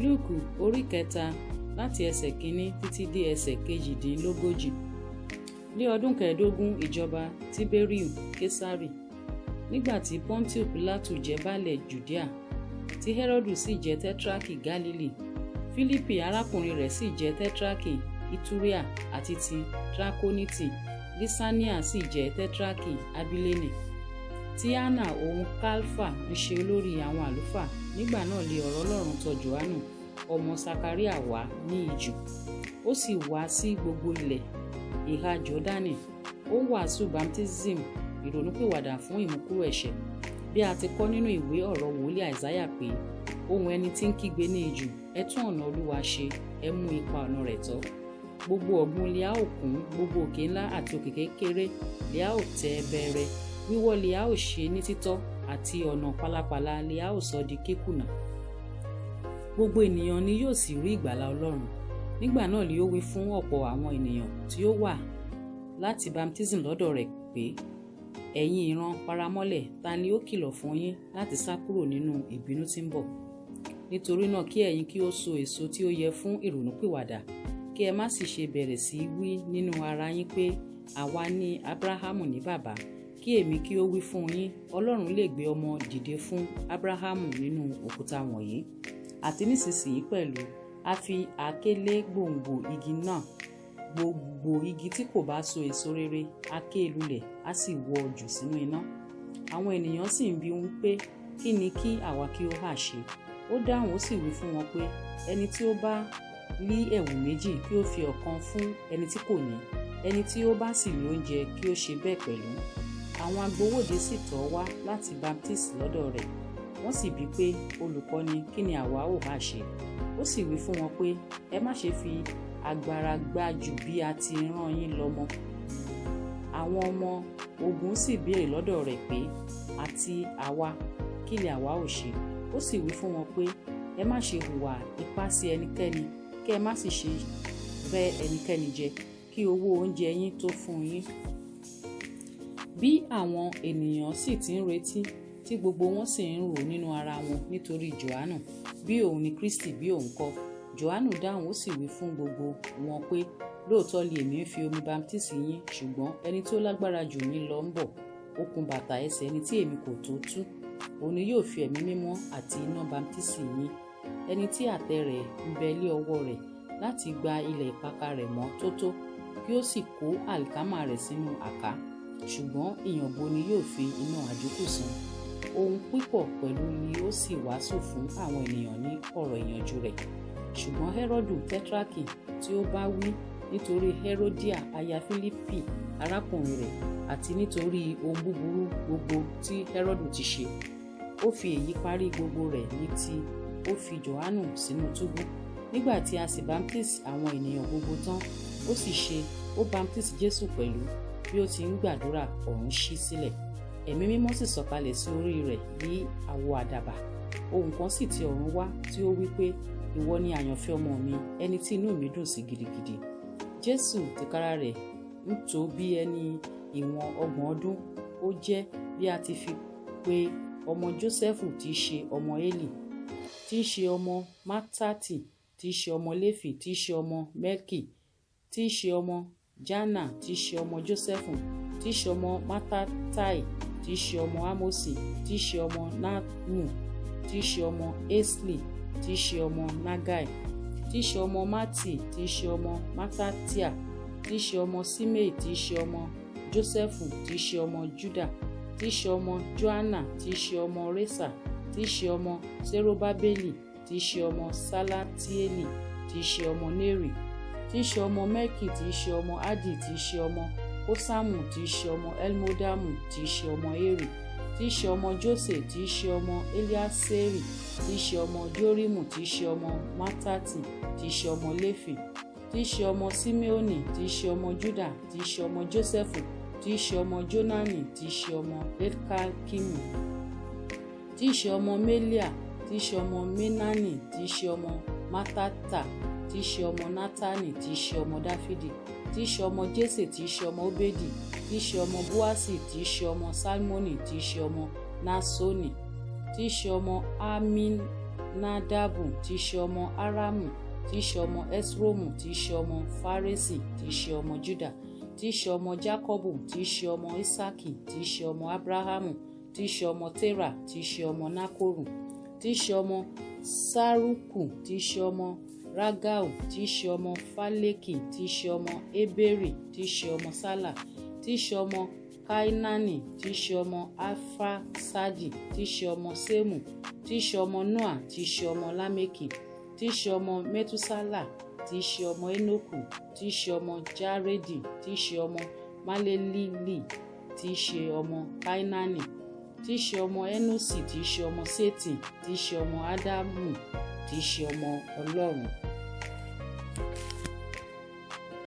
Lúùkù orí kẹta, láti ẹsẹ̀ kínní títí dé ẹsẹ̀ 38. Ní ọdún 15 ìjọba Tiberiu Kesari, nígbà tí Pọ́ńtíù Pílátù jẹ́ baálẹ̀ Jùdíà, tí Hẹ́rọ́dù sì jẹ́ tẹ́tírákì Gálílì, Fílípì arákùnrin rẹ̀ sì jẹ́ tẹ́tírákì Iturea àti ti Trakoniti, Lísáníà sì jẹ́ tẹ́tírákì Abilene, tí Anna òun Káífà ń ṣe olórí àwọn àlùfáà. Nígbà náà li ọ̀rọ̀ Ọlọ́run tọ̀ Jòhánù ọmọ Sakaríà wá ní ijù. Ó sì wá sí gbogbo ilẹ̀ ìhà Jọ́dánì, ó ń wàásù baptism ìrònúpìwàdà fún ìmúkúrò ẹ̀ṣẹ̀, bí a ti kọ nínú ìwé ọ̀rọ̀ wòlíì Àìsáyà pé, "Ohùn ẹni tí ń kígbe ní ijù, ẹ tún ọ̀nà Olúwa ṣe, ẹ mú ipa ọ̀nà rẹ̀ tọ́. Gbogbo ọ̀gbun li a ó kún, gbogbo òkè ńlá àti òkè kékeré li a ó tẹ́ bẹẹrẹ, wíwọ́ li a ó ṣe ní títọ́, àti ọ̀nà pálapàla li a ó sọ di kíkùnà. Gbogbo ènìyàn ni yóò sì rí ìgbàlà Ọlọ́run." Nígbà náà li ó wí fún ọ̀pọ̀ àwọn ènìyàn tí ó wá láti baptism lọ́dọ̀ rẹ̀ pé, "Ẹ̀yin ìran paramọ́lẹ̀, ta ni ó kìlọ̀ fún yín láti sá kúrò nínú ìbínú tí ń bọ̀? Nítorí náà, kí ẹ̀yin kí ó so èso tí ó yẹ fún ìrònúpìwàdà, kí ẹ má sì ṣe bẹ̀rẹ̀ sí í wí nínú ara yín pé, 'Àwa ní Ábúráhámù ní bàbá.' Kí èmi kí ó wí fún yín, Ọlọ́run lè gbé ọmọ dìde fún Ábúráhámù nínú òkúta wọ̀nyí. Àti nísinsìnyí pẹ̀lú, a fi àáké lé gbòǹgbò igi náà. Gbogbo igi tí kò bá so èso rere, a ké e lulẹ̀, a sì wọ́ ọ jù sínú iná." Àwọn ènìyàn sì ń bi ún pé, "Kí ni kí àwa kí ó hà ṣe?" Ó dáhùn, ó sì wí fún wọn pé, "Ẹni tí ó bá ní ẹ̀wù méjì, kí ó fi ọ̀kan fún ẹni tí kò ní; ẹni tí ó bá sì ní oúnjẹ, kí ó ṣe bẹ́ẹ̀ pẹ̀lú." Àwọn agbowóde sì tọ̀ ọ́ wá láti baptisi lọ́dọ̀ rẹ̀. Wọ́n sì bi pé, "Olùkọ́ni, kí ni àwa ó hà ṣe?" Ó sì wí fún wọn pé, "Ẹ má ṣe fi agbára gbà ju bí a ti rán yín lọ mọ́." Àwọn ọmọ ogun sì béèrè lọ́dọ̀ rẹ̀ pé, "Àti àwa, kí ni àwa ó ṣe?" Ó sì wí fún wọn pé, "Ẹ má ṣe hùwà ipá sí ẹnikẹ́ni, kí ẹ má sì ṣe rẹ́ ẹnikẹ́ni jẹ, kí owó oúnjẹ yín tó fún yín." Bí àwọn ènìyàn sì ti ń retí, tí gbogbo wọn sì ń rò nínú ara wọn nítorí Jòhánù, bí òun ni Kristi bí òun kọ́, Jòhánù dáhùn, ó sì wí fún gbogbo wọn pé, "Lóòótọ́ li èmi ń fi omi baptisi yín, ṣùgbọ́n ẹni tí ó lágbára jù mí lọ ń bọ̀, okùn bàtà ẹsẹ̀ ẹni tí èmi kò tó tú. Òun ni yóò fi Ẹ̀mí Mímọ́ àti iná baptisi yín. Ẹni tí àtẹ rẹ̀ ń bẹ lé ọwọ́ rẹ̀ láti gba ilẹ̀ ìpakà rẹ̀ mọ́ tótó, kí ó sì kó àlìkámà rẹ̀ sínú àká, ṣùgbọ́n ìyàngbò ni yóò fi iná àjókù sun." Ohun pípọ̀ pẹ̀lú ni ó sì wàásù fún àwọn ènìyàn ní ọ̀rọ̀ ìyànjú rẹ̀. Ṣùgbọ́n Hẹ́rọ́dù tẹ́tírákì tí ó bá wí nítorí Hẹ́ródíà aya Fílípì arákùnrin rẹ̀, àti nítorí ohun búburú gbogbo tí Hẹ́rọ́dù ti ṣe, ó fi èyí parí gbogbo rẹ̀ ní ti ó fi Jòhánù sínú túbú. Nígbà tí a sì baptisi àwọn ènìyàn gbogbo tán, ó sì ṣe, ó baptisi Jésù pẹ̀lú. Bí ó ti ń gbàdúrà, ọ̀run ṣí sílẹ̀. Ẹ̀mí Mímọ́ sì sọ̀kalẹ̀ sí orí rẹ̀ ní àwọ̀ àdàbà. Ohùn kan sì ti ọ̀run wá tí ó wí pé, "Ìwọ ni àyànfẹ́ ọmọ mi, ẹni tí inú mi dùn sí gidigidi." Jésù tìkára rẹ̀ ń tó bí ẹni ìwọ̀n 30 ọdún, ó jẹ́ bí a ti fi pé ọmọ Jósẹ́fù, tí í ṣe ọmọ Élì, tí í ṣe ọmọ Mátátì, tí í ṣe ọmọ Léfì, tí í ṣe ọmọ Mẹ́lkì, tí í ṣe ọmọ Jánà, tí í ṣe ọmọ Jósẹ́fù, tí í ṣe ọmọ Mátátáì, tí í ṣe ọmọ Ámósì, tí í ṣe ọmọ Náhúmù, tí í ṣe ọmọ Ésli, tí í ṣe ọmọ Nágáì, tí í ṣe ọmọ Mátì, tí í ṣe ọmọ Mátátíà, tí í ṣe ọmọ Síméì, tí í ṣe ọmọ Jósẹ́fù, tí í ṣe ọmọ Júdà, tí í ṣe ọmọ Jóánà, tí í ṣe ọmọ Résà, tí í ṣe ọmọ Serubábélì, tí í ṣe ọmọ Ṣalatieli, tí í ṣe ọmọ Neri, tí í ṣe ọmọ Mẹ́kì, tí í ṣe ọmọ Ádì, tí í ṣe ọmọ Kósámù, tí í ṣe ọmọ Elmodamu, tí í ṣe ọmọ Eri, tí í ṣe ọmọ Jósè, tí í ṣe ọmọ Eliaseri, tí í ṣe ọmọ Jórímù, tí í ṣe ọmọ Mátátì, tí í ṣe ọmọ Léfì, tí í ṣe ọmọ Simeoni, tí í ṣe ọmọ Júdà, tí í ṣe ọmọ Jósẹ́fù, tí í ṣe ọmọ Jónánì, tí í ṣe ọmọ Elkakimu, tí í ṣe ọmọ Mélíà, tí í ṣe ọmọ Ménánì, tí í ṣe ọmọ Mátátà, tí í ṣe ọmọ Nátánì, tí í ṣe ọmọ Dáfídì, tí í ṣe ọmọ Jésè, tí í ṣe ọmọ Óbédì, tí í ṣe ọmọ Bóásì, tí í ṣe ọmọ Sálmónì, tí í ṣe ọmọ Náṣónì, tí í ṣe ọmọ. Nadabu, tí í ṣe ọmọ Aramu, tí í ṣe ọmọ Esromu, tí í ṣe ọmọ Faresi, tí í ṣe ọmọ Juda, tí í ṣe ọmọ Jákọ́bù, tí í ṣe ọmọ Ísákì, tí í ṣe ọmọ Ábúráhámù, tí í ṣe ọmọ Térà, tí í ṣe ọmọ Nákórù, tí í ṣe ọmọ Sárúkù, tí í ṣe ọmọ Rágáù, tí í ṣe ọmọ Fálékì, tí í ṣe ọmọ Ébérì, tí í ṣe ọmọ Sálà, tí í ṣe ọmọ Káínánì, tí í ṣe ọmọ Áfáksádì, tí í ṣe ọmọ Sémù, tí í ṣe ọmọ Nóà, tí í ṣe ọmọ Lámékì, tí í ṣe ọmọ Mẹ́túsálà, tí í ṣe ọmọ Énókù, tí í ṣe ọmọ Járédì, tí í ṣe ọmọ Málélílì, tí í ṣe ọmọ Káínánì, tí í ṣe ọmọ Énósì, tí í ṣe ọmọ Sétì, tí í ṣe ọmọ Ádámù, tí í ṣe ọmọ Ọlọ́run.